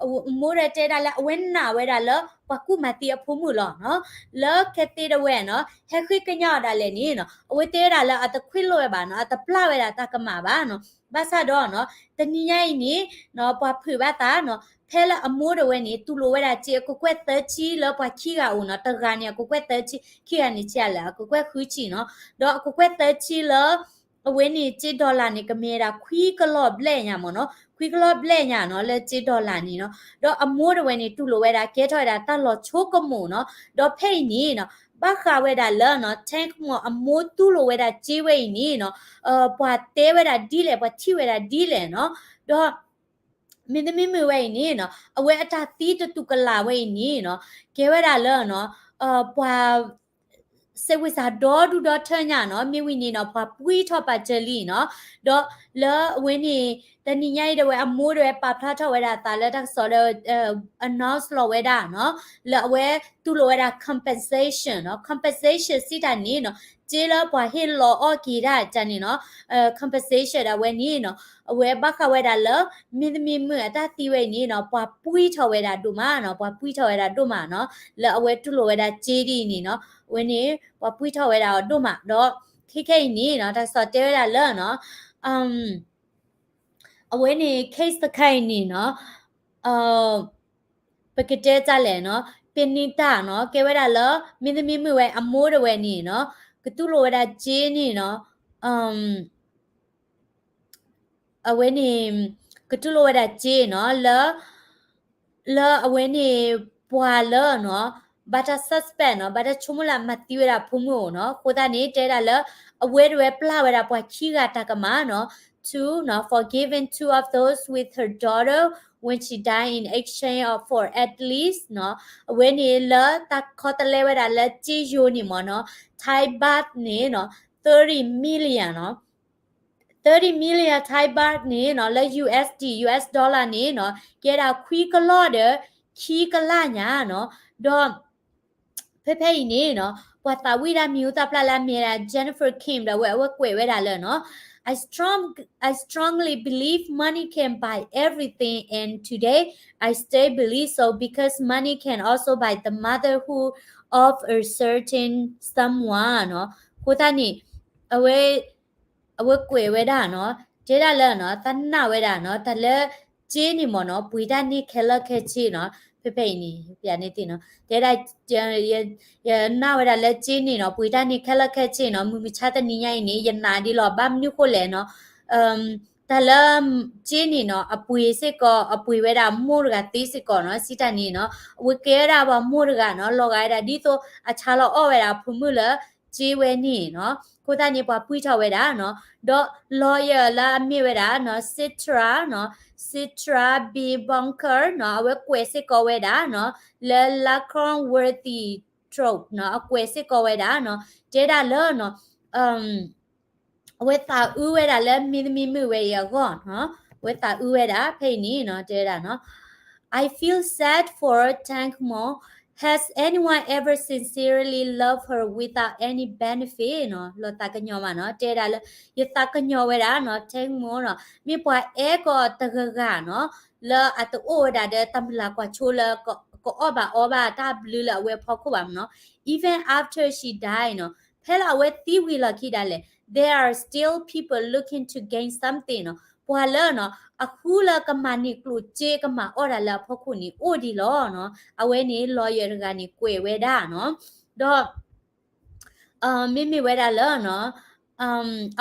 အမိၢ်ဒီးတဲဒၣ်လၢအဝဲနာ်ဝဲဒၣ်လၢ ပှၤကူၣ်မၤသံအဖိမုၣ်လီၤနီၤ လၢခဲသ့တဝဲနီၤ ဟဲဃ့ကညးအီၤဒၣ်လဲာ်န့ၣ်နီၤ အဝဲတဲဝဲဒၣ်လၢအတခွ့လိာ်ဝဲဘၣ်နီၤ အတပျၢ်ဝဲဒၣ်တၢ်ကမၣ်ဘၣ်နီၤ ဘၣ်ဆၣ်ဒီးနီၤ တနံၤညါအံၤန့ၣ်နီၤ ပှၤဖုးဘၣ်သးနီၤ ဖဲလၢအမိၢ်ဒီးဝဲန့ၣ် တူၢ်လိာ်ဝဲဒၣ်စ့အကကွဲၢ်သၢဆံလၢပှၤခံဂၤအအိၣ်နီၤ တဂၤန့ၣ် အကကွဲၢ်သၢဆံ ခံဂၤန့ၣ်ဆံးလဲၣ် အကကွဲၢ်ဃုဆံနီၤ ဒီးအကကွဲၢ်သၢဆံလၢ အဝဲန့ၣ်စ့ dollar န့ၣ် ကမ့ၢ်ဝဲဒၣ်ခွံကလီၢ်ဘျဲၣ်ညါမ့ၢ်နီၤ ခွံကလီၢ်ဘျဲၣ်ညါနီၤ လၢစ့ dollar န့ၣ်နီၤ ဒီးအမိၢ်ဒီးဝဲန့ၣ် တူၢ်လိာ်ဝဲဒၣ် ကဲထီၣ်ဝဲဒၣ်တၢ်လီၤဆိကမိၣ်နီၤ ဒီးဖဲအံၤန့ၣ်နီၤ ဘၣ်ဃးဝဲဒၣ်လၢနီၤ Tang Mo အမိၢ်တူၢ်လိာ်ဝဲဒၣ်စ့ဝဲအံၤန့ၣ်နီၤ ပှၤတဲဝဲဒၣ်ဒ်လဲၣ် ပှၤထံၣ်ဝဲဒၣ်ဒ်လဲၣ်နီၤ ဒီး မင်းသမီးမုၣ် ဝဲအံၤန့ၣ်နီၤ အဝဲအတၢ်သံတတူၢ်ကလာ်ဝဲအံၤန့ၣ်နီၤ ကဲဝဲဒၣ်လၢနီၤ ပှၤ စဲးဝံစၢ်ဒီဒူၣ်ဒီထၢညါနီၤ မ့ၢ်ဝံၤန့ၣ်နီၤ ပှၤပှံထီၣ်ပာ်စၢၤလံနီၤ ဒီးလၢအဝဲန့ၣ် တနံၤညါအံၤဒၣ်ဝဲအမိၢ်ဒၣ်ဝဲပာ်ဖျါထီၣ်ဝဲဒၣ်အသးလၢတၢ်ကစီၣ်ဒီး announce လီၤဝဲဒၣ်နီၤ လၢအဝဲတူၢ်လိာ်ဝဲဒၣ် compensation နီၤ compensation စံးတၢ်န့ၣ်နီၤ စ့လၢပှၤဟ့ၣ်လီၤအီၣ်က့ၤတၢ်တၢ်န့ၣ်နီၤ compensation ဒၣ်ဝဲန့ၣ်နီၤ အဝဲဘၣ်ဃးဝဲဒၣ်လၢ မင်းသမီးမုၣ် အတၢ်သံဝဲအံၤန့ၣ်နီၤ ပှၤပှံထီၣ်ဝဲဒၣ်ဒိၣ်မးနီၤ ပှၤပှံထီၣ်ဝဲဒၣ်ဒိၣ်မးနီၤ လၢအဝဲတူၢ်လိာ်ဝဲဒၣ်စ့ဒ်အံၤန့ၣ်နီၤ အဝဲန့ၣ် ပှၤပှံထီၣ်ဝဲဒၣ်အီၤဒိၣ်မး ဒီးခဲခဲအံၤန့ၣ်နီၤ တၢ်ကစီၣ်တဲဝဲဒၣ်လၢနီၤ အဝဲန့ၣ် case တခါအံၤန့ၣ်နီၤ ပကတဲတၢ်လဲၣ်နီၤ ပနံၤတၢ်နီၤ ကဲဝဲဒၣ်လၢ မင်းသမီးမုၣ် ဝဲအမိၢ်ဒၣ်ဝဲန့ၣ်နီၤ ကတူၢ်လိာ်ဝဲဒၣ်စ့န့ၣ်နီၤ အဝဲန့ၣ် ကတူၢ်လိာ်ဝဲဒၣ်စ့နီၤ လၢ လၢအဝဲန့ၣ် ပှၤလၢနီၤ ဘၣ်တၢ် suspect နီၤ ဘၣ်တၢ်ဆိကမိၣ်လၢအမၤသံဝဲဒၣ်အဖိမုၣ်အိၣ်နီၤ. အဃိသတးန့ၣ် တဲဒၣ်လၢ အဝဲတဝဲပျၢ်ဝဲဒၣ်ပှၤခံဂၤတၢ်ကမၣ်နီၤ to နီၤ forgiving two of those with her daughter when she died in exchange of for at least နီၤ အဝဲန့ၣ်လၢတၢ်ခီတလဲဝဲဒၣ်လၢကၠ့ယိၤန့ၣ်မ့ၢ်နီၤ Thai baht န့ၣ်နီၤ thirty million နီၤ thirty million Thai baht န့ၣ်နီၤ လၢ ယူၣ်အၢ်စ်တီၣ် ယူၣ်အၢ်စ် dollar န့ၣ်နီၤ ကဲဒၣ်ခွံကလီၢ်ဒီး ခံကလးညါနီၤ. ဒီး ဖဲဖဲအံၤန့ၣ်နီၤ ပှၤသးဝံၣ်တၢ်မံၤဟူသၣ်ဖျါလၢအမ့ၢ်ဝဲဒၣ် Jennifer Kim ဒီးဝဲ အဝဲကွဲးဝဲဒၣ်လၢနီၤ I strong I strongly believe money can buy everything, and today I still believe so because money can also buy the motherhood of a certain someone နီၤ. အဃိသတးန့ၣ် အဝဲ အဝဲကွဲးဝဲဒၣ်နီၤ တဲဒၣ်လၢနီၤ သးနာ်ဝဲဒၣ်နီၤ တၢ်လၢကၠ့န့ၣ်မ့ၢ်နီၤ ပှ့ၤတၢ်န့ၢ်ခဲလၢာ်ခဲဆ့နီၤ ဖဲဖဲအံၤန့ၣ် ပျးန့ၢ်သ့ၣ်နီၤ တဲဒၣ် ယနာ်ဝဲဒၣ်လၢကၠ့န့ၣ်နီၤ ပှ့ၤတၢ်န့ၢ်ခဲလၢာ်ခဲဆ့နီၤ မုၢ်မဆါတနံၤညါအံၤန့ၣ် ယနာ်ဒ်လီၤ ဘၣ်မနုၤဃိလဲၣ်နီၤ တၢ်လၢကၠ့န့ၣ်နီၤ အပှ့ၤစ့ၢ်ကီး အပှ့ၤဝဲဒၣ်မိၢ်တဂၤသ့စ့ၢ်ကီးနီၤ စံးတၢ်န့ၣ်နီၤ အဝဲကဲဝဲဒၣ်ပှၤမိၢ်တဂၤနီၤ လီၤဂာ်ဝဲဒၣ်ဒ်သိးအဆါလီၤအီၣ်ဝဲဒၣ်အဖိမုၣ်လၢကၠ့ဝဲန့ၣ်နီၤ အဃိသတးန့ၣ် ပှၤပှံၢ်ထီၣ်ဝဲဒၣ်နီၤ ဒီး lawyer လၢအမ့ၢ်ဝဲဒၣ်နီၤ Sitra နီၤ Sitra Bibonker နီၤ အဝဲကွဲးစ့ၢ်ကီးဝဲဒၣ်နီၤ လၢ Lacron Worthy Troop နီၤ အကွဲးစ့ၢ်ကီးဝဲဒၣ်နီၤ တဲဒၣ်လၢနီၤ အဝဲသးအုးဝဲဒၣ်လၢမ့ၢ်သမံမုၣ်ဝဲအံၤအဂီၢ်နီၤ အဝဲသးအုးဝဲဒၣ် ဖဲအံၤန့ၣ်နီၤ တဲဝဲဒၣ်နီၤ I feel sad for Tangmo. Has anyone ever sincerely loved her without any benefit နီၤ လီၤသးကညီၤမးနီၤ တဲဝဲဒၣ်လၢ ယသးကညီၤဝဲဒၣ်နီၤ Tangmo နီၤ မ့ၢ်ပှၤအဲၣ်ကီးတဂၤဂၤနီၤ လၢအတအိၣ်ဝဲဒၣ်ဒီးတၢ်မုၢ်လၢ်ကွၢ်ဆိလၢ ကအီၣ်ဘၣ်အီဘၣ်တၢ်ဘျုးလၢအဝဲအဖီခိၣ်ဘၣ်မးနီၤ Even after she died နီၤ ဖဲလၢအဝဲသံဝံၤလီၢ်ခံဒၣ်လဲာ် there are still people looking to gain something နီၤ ပှၤလၢနီၤ အဃုလၢကမၤန့ၢ်ကျိၣ်စ့ကမၤအီၣ်တၢ်လၢအဖီခိၣ်န့ၣ် အိၣ်ဒံးလီၤနီၤ အဝဲန့ၣ် lawyer တဂၤန့ၣ်ကွဲးဝဲဒၣ်နီၤ ဒီး မ့မ့ၢ်ဝဲဒၣ်လၢနီၤ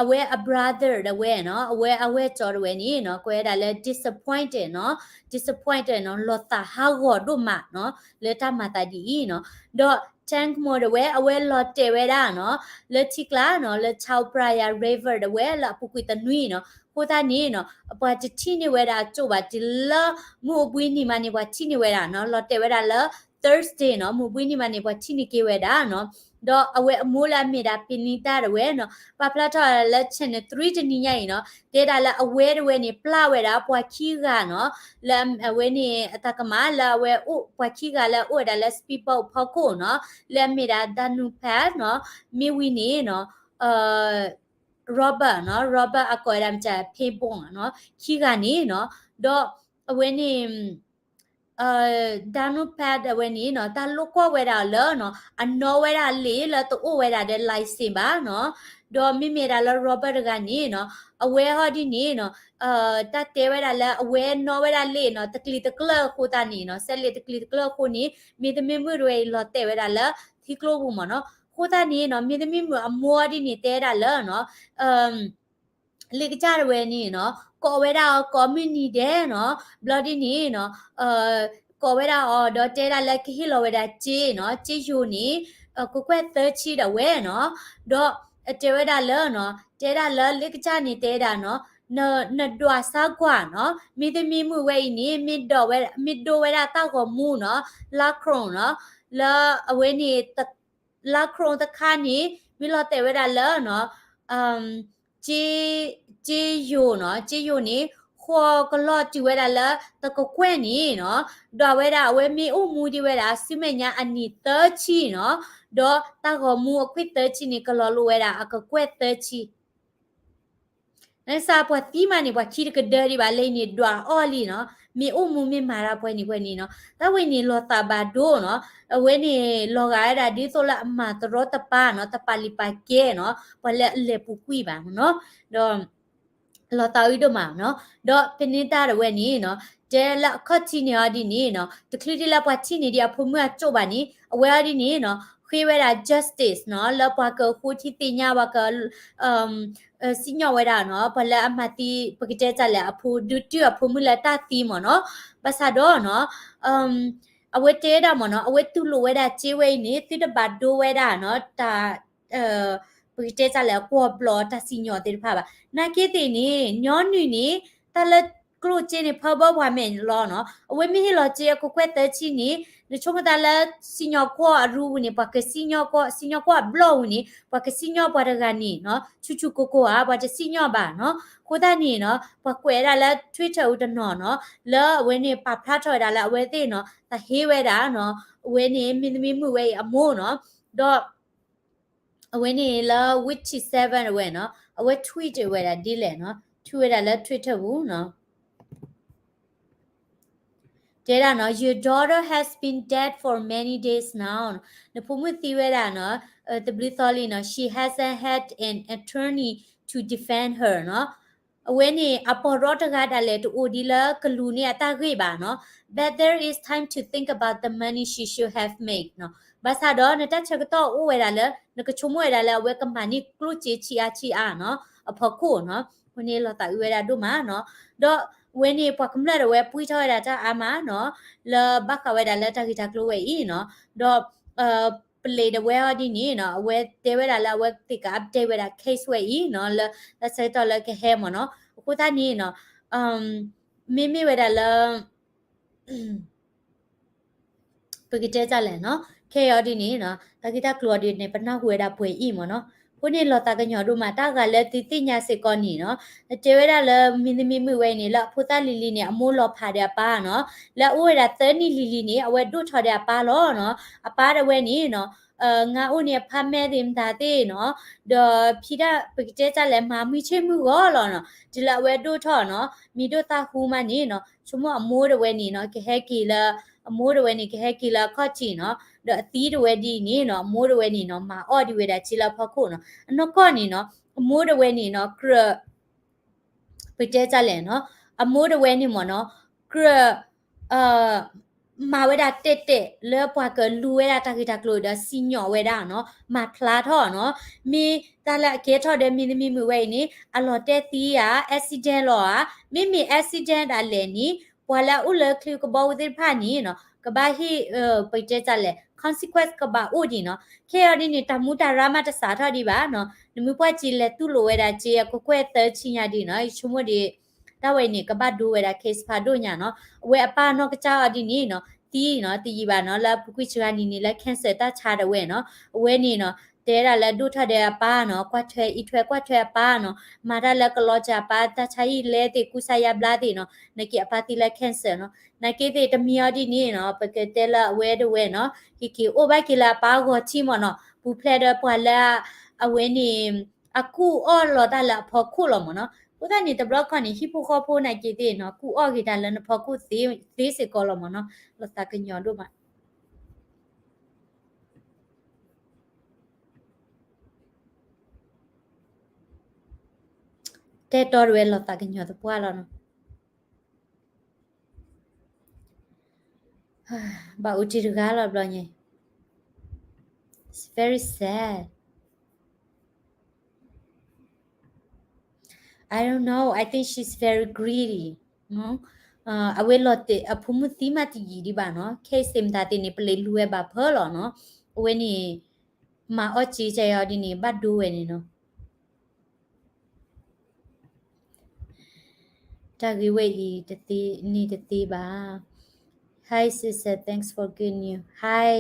အဝဲအ brother တဝဲနီၤ အဝဲအဝဲၢ်ကၠီတဝဲန့ၣ်နီၤ ကွဲးဝဲဒၣ်လၢ disappointed နီၤ disappointed နီၤ လီၤသးဟးဂီၤဒိၣ်မးနီၤ လၢတၢ်မၤသးဒ်အံၤနီၤ ဒီး Tangmo တဝဲ အဝဲလီၤတဲာ်ဝဲဒၣ်နီၤ လၢထံကျါနီၤ လၢ Chao Phraya River တဝဲ လၢအပူၤကွံာ်သနွံနီၤ အဃိသတးန့ၣ်နီၤ ပှၤတထံၣ်န့ၢ်ဝဲဒၣ်အကၠိၣ်ဘၣ် တုၤလၢမုၢ်အိၣ်ဘှံးနံၤမးန့ၣ် ပှၤထံၣ်န့ၢ်ဝဲဒၣ်နီၤ လီၤတဲာ်ဝဲဒၣ်လၢ Thursday နီၤ မုၢ်ဘှံးနံၤမးန့ၣ် ပှၤထံၣ်န့ၢ်က့ၤဝဲဒၣ်နီၤ ဒီးအဝဲအမိၢ်လၢအမ့ၢ်ဒၣ် Benita တဝဲနီၤ ပာ်ဖျါထီၣ်လၢ Channel three တနံၤညါအံၤနီၤ တဲဒၣ်လၢအဝဲတဝဲန့ၣ် ပျၢ်ဝဲဒၣ်ပှၤခံဂၤနီၤ လၢအဝဲန့ၣ်အတၢ်ကမၣ် လၢအဝဲအိၣ်ပှၤခံဂၤလၢအအိၣ်ဝဲဒၣ်လၢ speedboat ဖီခိၣ်နီၤ လၢအမ့ၢ်ဒၣ် Danu Pad နီၤ မ့ၢ်ဝံၤန့ၣ်နီၤ Robert နီၤ Robert အကိးဝဲဒၣ်မ့ၢ် Pebon နီၤ ခံဂၤန့ၣ်နီၤ ဒီးအဝဲန့ၣ် Danu Pad အဝဲန့ၣ်နီၤ တၢ်လိၣ်ကွီၢ်ဝဲဒၣ်လၢနီၤ အနီၣ်ဝဲဒၣ်လံာ်လၢတအိၣ်ဝဲဒၣ်ဒီး license ဘၣ်နီၤ ဒီးမ့မ့ၢ်ဒၣ်လၢ Robert တဂၤန့ၣ်နီၤ အဝဲဟီဒ်န့ၣ်နီၤ တၢ်တဲဝဲဒၣ်လၢအဝဲနီၣ်ဝဲဒၣ်လံာ်နီၤ တကျံၤတကျၢၢ်အဃိသတးန့ၣ်နီၤ စဲးလ့ာ်တကျံၤတကျၢၢ်အဃိန့ၣ် မ့ၢ်သမံမုၣ်တဝဲအံၤလီၤတဲာ်ဝဲဒၣ်လၢထံကျိပူၤမးနီၤ အဃိသတးန့ၣ်နီၤ မ့ၢ်သမံမုၣ်အမိၢ်ဒ်န့ၣ်တဲဒၣ်လၢနီၤ လ့ၣ်ကစၢ်တဝဲန့ၣ်နီၤ ကိးဝဲဒၣ်အီၤကိးမုၢ်နံၤဒဲးနီၤ ဘျီဒ်န့ၣ်နီၤ ကိးဝဲဒၣ်အီၤဒီးတဲဒၣ်လၢကဟ့ၣ်လီၤဝဲဒၣ်စ့နီၤ စ့ယိၤန့ၣ် ကကွဲၢ်သၢဆံဒီးဝဲနီၤ ဒီးတဲဝဲဒၣ်လၢနီၤ တဲဒၣ်လၢလ့ၣ်ကစၢ်န့ၣ်တဲဒၣ်နီၤ နဒွးစၢ်ကွၢ်နီၤ မ့ၢ်သမံမုၣ်ဝဲအံၤန့ၣ် မ့ၢ်ဒိးဝဲ မ့ၢ်ဒိးဝဲဒၣ်တၢ်ဂီၤမူနီၤ လါခရိၣ်နီၤ လၢအဝဲန့ၣ် လါခရိၣ်တခါန့ၣ် မ့ၢ်လီၤတဲာ်ဝဲဒၣ်လၢနီၤ စ့ယိၤနီၤ စ့ယိၤန့ၣ် ဃီကလီၤတုၤဝဲဒၣ်လၢတကကွဲၢ်န့ၣ်နီၤ ဒွးဝဲဒၣ်အဝဲမ့ၢ်အိၣ်မူဒံးဝဲဒၣ် ဆူမဲာ်ညါအနံၣ်သၢဆံနီၤ ဒီးတၢ်ဂီၤမူအခွံၣ်သၢဆံန့ၣ် ကလီၤလိာ်ဝဲဒၣ်အကကွဲၢ်သၢဆံ နစၢ်ပှၤသံမးန့ၣ် ပှၤခံတကဒၢဒံးဘၣ်လၢအံၤန့ၣ် ဒွးအီၣ်လံနီၤ မ့ၢ်အိၣ်မူမ့ၢ်မၤတၢ်ပှဲၤန့ၣ်ပှဲၤန့ၣ်နီၤ တၢ်ဝဲန့ၣ်လီၤသးဘၣ်ဒိနီၤ အဝဲန့ၣ်လီၤဂာ်ဝဲဒၣ်ဒ်သိးလၢအမၤတရီတပါနီၤ တပာ်လုၢ်ပာ်ကဲနီၤ ပှၤလၢအလဲၤပူၤကွံာ်ဘၣ်နီၤ ဒီး လီၤသးအုးဒိၣ်မးနီၤ ဒီးဖဲန့ၣ်တၢ်တဝဲန့ၣ်နီၤ တဲလၢအခီၣ်ထံးန့ၣ်အီၤဒ်န့ၣ်နီၤ တချုးဒ်လၢပှၤထံၣ်န့ၢ်ဒံးအဖိမုၣ်အကၠိၣ်ဘၣ်န့ၣ် အဝဲအီၤဒ်န့ၣ်နီၤ ပှၤကမၤန့ၢ်ဝဲဒၣ် justice နီၤ လၢပှၤကဃိထံသ့ၣ်ညါ ပှၤက စံၣ်ညီၣ်ဝဲဒၣ်နီၤ ပှၤလၢအမၤသံ ပကတဲတၢ်လဲၣ် အဖိ ဒုးတုၢ်အဖိမုၣ်လၢတၢ်သံမ့ၢ်နီၤ. ဘၣ်ဆၣ်ဒီးနီၤ အဝဲတဲဒၣ်မ့ၢ်နီၤ အဝဲတူၢ်လိာ်ဝဲဒၣ်စ့ဝဲအံၤန့ၣ် သုတဘၣ်ဒိဝဲဒၣ်နီၤ တၢ် ပကတဲတၢ်လဲၣ် ကွီၢ်ဘျီၣ်တၢ်စံၣ်ညီၣ်သ့ၣ်တဖၣ်ဘၣ်. နာ်က့သ့ၣ်န့ၣ် ညီနုၢ်န့ၣ် တၢ်လၢကျိၣ်စ့န့ၣ် ဖၢဘၢပှၤမဲာ်လီၤနီၤ. အဝဲမ့ၢ်ဟ့ၣ်လီၤစ့အကကွဲၢ်သၢဆံန့ၣ် နဆိကမိၣ်သးလၢ စံၣ်ညီၣ်ကွီၢ်အရူပူၤန့ၣ် ပှၤကစံၣ်ညီၣ်ကွီၢ် စံၣ်ညီၣ်ကွီၢ်အဘျီၣ်ပူၤန့ၣ် ပှၤကစံၣ်ညီၣ်ပှၤတဂၤန့ၣ်နီၤ ဆူၣ်ဆူၣ်ကိၢ်ကိၢ်ဧါ ပှၤတစံၣ်ညီၣ်ဘၣ်နီၤ. အဃိသတးန့ၣ်နီၤ ပှၤကွဲးဝဲဒၣ်လၢ Twitter အူတနီၤနီၤ လၢအဝဲန့ၣ်ပာ်ဖျါထီၣ်ဝဲဒၣ်လၢအဝဲသ့ၣ်နီၤ သးဟ့ဝဲဒၣ်နီၤ အဝဲန့ၣ် မင်းသမီးမုၣ်ဝဲအံၤအမိၢ်နီၤ ဒီး အဝဲန့ၣ်လၢ ဝံၣ်ထံး seven အဝဲနီၤ အဝဲ tweet ဝဲဒၣ်ဒ်လဲၣ်နီၤ tweet ဝဲဒၣ်လၢ Twitter ပူၤနီၤ တဲဒၣ်နီၤ Your daughter has been dead for many days now. နဖိမုၣ်သံဝဲဒၣ်နီၤ တဘျုးသီလံနီၤ She hasn't had an attorney to defend her နီၤ အဝဲန့ၣ် အပီၢ်ရီတဂၤဒၣ်လဲာ် တအိၣ်ဒ်လၢကလူးန့ၢ်အတၢ်ဂ့ၢ်ဘၣ်နီၤ But there is time to think about the money she should have made နီၤ. ဘၣ်ဆၣ်ဒီးနတၢ်ဆၢကတီၢ်အိၣ်ဝဲဒၣ်လၢ နကဆိကမိၣ်ဝဲဒၣ်လၢအဝဲကမၤန့ၢ်ကျိၣ်စ့ဆံးအါဆံးအါနီၤ အဖီခိၣ်နီၤ. အဃိန့ၣ်လီၤသးအုးဝဲဒၣ်ဒိၣ်မးနီၤ. ဒီးအဝဲန့ၣ် ပှၤကမျၢၢ်ဒၣ်ဝဲပှံၢ်ထီၣ်ဝဲဒၣ်တၢ်အါမးနီၤ လၢဘၣ်ဃးဝဲဒၣ်လၢတၢ်ဂ့ၢ်တၢ်ကျိၤဝဲအံၤနီၤ. ဒီး ပလံးဒၣ်ဝဲအီၤဒ်န့ၣ်နီၤ အဝဲတဲဝဲဒၣ်လၢအဝဲသ့ၣ်က update ဝဲဒၣ် case ဝဲအံၤနီၤ လၢတၢ်ဆၢကတီၢ်လၢကဟဲမ့ၢ်နီၤ. အဃိသတးန့ၣ်နီၤ မ့မ့ၢ်ဝဲဒၣ်လၢ ပကတဲတၢ်လဲၣ်နီၤ ခဲအံၤအီၤဒ်န့ၣ်နီၤ တၢ်ဂ့ၢ်တၢ်ကျိၤအီၤဒ်န့ၣ် ပနၢ်ဟူဝဲဒၣ်ပှဲၤအံၤမ့ၢ်နီၤ. အဃိန့ၣ်လီၤသးကညီၤဒိၣ်မး တၢ်ဂၤလၢသုသ့ၣ်ညါစ့ၢ်ကီးန့ၣ်နီၤ နတဲဝဲဒၣ်လၢမင်းသမီးမုၣ်ဝဲအံၤန့ၣ် လၢအဖိသၣ်လံၤလံၤန့ၣ် အမိၢ်လီၤဖးဒီးအပၢ်နီၤ လၢအအိၣ်ဝဲဒၣ်သၢနံၣ်လံၤလံၤန့ၣ် အဝဲဒိၣ်ထီၣ်ဒီးအပၢ်လီၤနီၤ. အပၢ်ဒၣ်ဝဲန့ၣ်နီၤ ငါအိၣ်န့ၣ် အဖးမဲာ်သ့ၣ်မတၤသ့ၣ်နီၤ ဒီးဖံးတၢ်ပကတဲတၢ်လဲၣ် မၤမုာ်ဆ့ၣ်မုာ်ဂီၤလီၤနီၤ. တုၤလၢအဝဲဒိၣ်ထီၣ်နီၤ မံၤဒိၣ်သၣ်ဟူမးန့ၣ်နီၤ ဆိကမိၣ်အမိၢ်ဒၣ်ဝဲန့ၣ်နီၤ ကဟဲက့ၤလၢ အမိၢ်ဒၣ်ဝဲန့ၣ် ကဟဲက့ၤလၢအခီၣ်ထံးနီၤ ဒီးအသံဒၣ်ဝဲဒ်န့ၣ်နီၤ အမိၢ်ဒၣ်ဝဲန့ၣ်နီၤ မၤအီၣ်ဒံးဝဲဒၣ်စ့လၢအဖီခိၣ်နီၤ. အနီၢ်ကီၢ်န့ၣ်နီၤ အမိၢ်ဒၣ်ဝဲန့ၣ်နီၤ ကြၢး ပကတဲတၢ်လဲၣ်နီၤ အမိၢ်ဒၣ်ဝဲန့ၣ်မ့ၢ်နီၤ ကြၢး မၤဝဲဒၣ်တဲာ်တဲာ်လၢပှၤကလူၤဝဲဒၣ်တၢ်ဂ့ၢ်တၢ်ကျိၤဒီး စံၣ်ညီၣ်ဝဲဒၣ်နီၤ မၤဖျါထီၣ်နီၤ. မ့ၢ်တၢ်လၢအကဲထီၣ်ဒီးမင်းသမီးမုၣ်ဝဲအံၤန့ၣ် အလီၤတဲာ်သံဧါ accident လီၤဧါ. မ့မ့ၢ် accident ဒၣ်လဲာ်န့ၣ် ပှၤလၢအအိၣ်လၢချုးကဘီပူၤသ့ၣ်တဖၣ်န့ၣ်နီၤ ကဘၣ်ဟ့ၣ် ပကတဲတၢ်လဲၣ် consequence ကဘၣ်အိၣ်ဒံးနီၤ. ခဲအံၤဒ်န့ၣ် တၢ်မူတၢ်ရၢမးတစးထီၣ်ဒံးဘၣ်နီၤ. နမ့ၢ်ကွၢ်က့ၤလဲၤတူၢ်လိာ်ဝဲဒၣ်စ့အကကွဲၢ်သၢဆံညါဒ်နီၤ ယဆိကမိၣ်ဒ် တၢ်ဝဲအံၤန့ၣ် ကဘၣ်ဒိဝဲဒၣ် case ဖးဒိၣ်ညါနီၤ. အဝဲအပၢ်နီၢ်ကစၢ်အီၤဒ်န့ၣ်နီၤ သံနီၤ တယံာ်ဘၣ်နီၤ လၢအပူၤကွံာ်စှၤနံၤန့ၣ် လၢ cancer တၢ်ဆါဒၣ်ဝဲနီၤ. အဝဲန့ၣ်နီၤ တဲဒၣ်လၢဒိၣ်ထီၣ်ဒီးအပၢ်နီၤ ကွၢ်ထွဲအံးထွဲကွၢ်ထွဲအပၢ်နီၤ မၤတၢ်လၢကလီၤစၢၤအပၢ် တၢ်ဆါဟံၣ်လဲသ့ၣ် ကူစါယါဘျါသ့ၣ်နီၤ နာ်က့အပၢ်သံလၢ cancer နီၤ. နာ်က့သ့ၣ်တမံၤအီၤဒ်န့ၣ်နီၤ ပကတဲလၢအဝဲဒၣ်ဝဲနီၤ ဟံးက့ၤအိၣ်ဘၣ်က့ၤလၢအပၢ်အဂီၢ်ထံမ့ၢ်နီၤ ပူၤဖျဲးဒီးပှၤလၢ အဝဲန့ၣ် အကူၣ်အီၣ်လီၤတၢ်လၢအဖီခိၣ်လီၤမ့ၢ်နီၤ. အဃိသတးန့ၣ် တဘျီခီန့ၣ် ဟံၣ်ဖိဃီဖိနာ်က့သ့ၣ်နီၤ ကူၣ်အီၣ်က့ၤတၢ်လၢနဖီခိၣ်သ့စ့ၢ်ကီးလီၤမ့ၢ်နီၤ. လီၤသးကညီၤဒိၣ်မး တဲတီဒၣ်ဝဲလီၤသးကညီၤသပှၢ်လီၤနီၤ. ဘၣ်အိၣ်တ့ၢ်တဂၤလီၤဘျီညါ It's very sad. I don't know. I think she's very greedy. အဝဲလီၤတဲာ်အဖိမုၣ်သံမးတယံာ်ဒံးဘၣ်နီၤ case သ့ၣ်မတၤသ့ၣ်န့ၣ် ပလံးလူၤဝဲဘၣ်ဖၢလီၤနီၤ. အဝဲန့ၣ် မၤအီၣ်စ့ကယီဒ်န့ၣ် ဘၣ်ဒိဝဲန့ၣ်နီၤ. တၢ်ဂ့ၢ်ဝဲအံၤ တသ့န့ၢ်တသ့ဘၣ်. Hi sister, thanks for good news. Hi.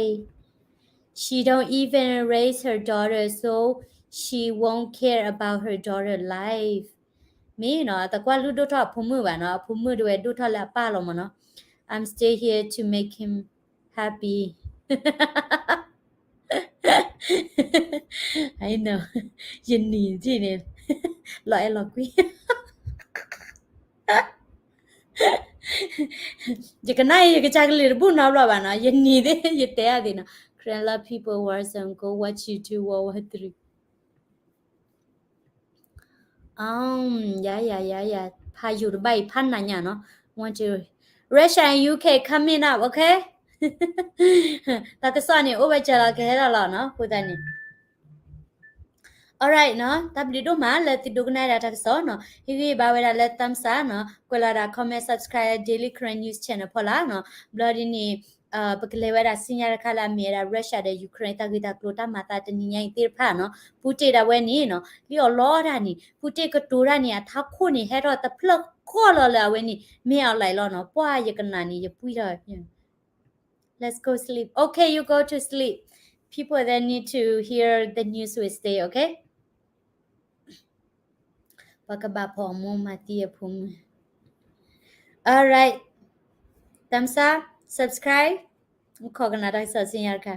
She don't even raise her daughter, so she won't care about her daughter life. မ့ၢ်နီၤ တကွၢ်လုၢ်ဒိၣ်ထီၣ်အဖိမုၣ်ဘၣ်နီၤ အဖိမုၣ်ဒၣ်ဝဲဒိၣ်ထီၣ်လၢအပၢ်လီၤမ့ၢ်နီၤ. I'm still here to make him happy. I know. ယနံၤထံၣ်န့ၣ် လီၤအဲၣ်လီၤကွံ ယကနၣ်အံၤ ယကစၢ်ကလုၢ်တဘူၣ်နီတဘျီဘၣ်နီၤ ယနံၤသ့ၣ် ယတဲအသ့ၣ်နီၤ Korean love people watch and go watch YouTube World War Three. ယၤယၤယၤယၤ ဖးယိာ်တဘၣ်အံၤ ဖးနၤညါနီၤ want to Russia and U K coming up, okay? တၢ်ကစီၣ်န့ၣ် အိၣ်ဝဲစၢၤလီၤ ကဟဲထီၣ်လီၤနီၤ အဃိသတးန့ၣ် Alright နီၤ, တၢ်ဘျုးဒိၣ်မးလၢသုဒိကနၣ်ဝဲဒၣ်တၢ်ကစီၣ်နီၤ, ဟ့ၣ်ဂံၢ်ဘါဝဲဒၣ်လၢ thumbs up နီၤ, ကွဲးလီၤဒၣ် comment, subscribe Daily Karen News Channel ဖီလာ်နီၤ, ဘျီဒ်န့ၣ် ပကလဲၤဝဲဒၣ်ဆူညါတခါလၢအမ့ၢ်ဝဲဒၣ် Russia ဒီး Ukraine တၢ်ဂ့ၢ်တၢ်ကျိၤတၢ်မၤသးတနံၤညါအံၤသ့ၣ်တဖၣ်နီၤ, Putin ဒၣ်ဝဲန့ၣ်နီၤ လံၣ်အီၣ်လီတၢ်န့ၣ် Putin ကတိၤတၢ်န့ၣ် အထးခိၣ်န့ၣ် ဟဲထီၣ်တဖျၢၣ်ဃီလီၤလၢအဝဲန့ၣ် မ့ၢ်အီၤလဲၣ်လီၤနီၤ, ပှၢ်ယကနၣ်န့ၣ် ယပှံၢ်ထီၣ် Let's go sleep. Okay, you go to sleep. People that need to hear the news will stay, okay? ပှၤကဘၣ်ဖီၣ်အမိၢ်မၤသံအဖိမုၣ်. Alright. Thumbs up, subscribe. ခိးကနၣ်တၢ်ကစီၣ်ဆူညါတခါ.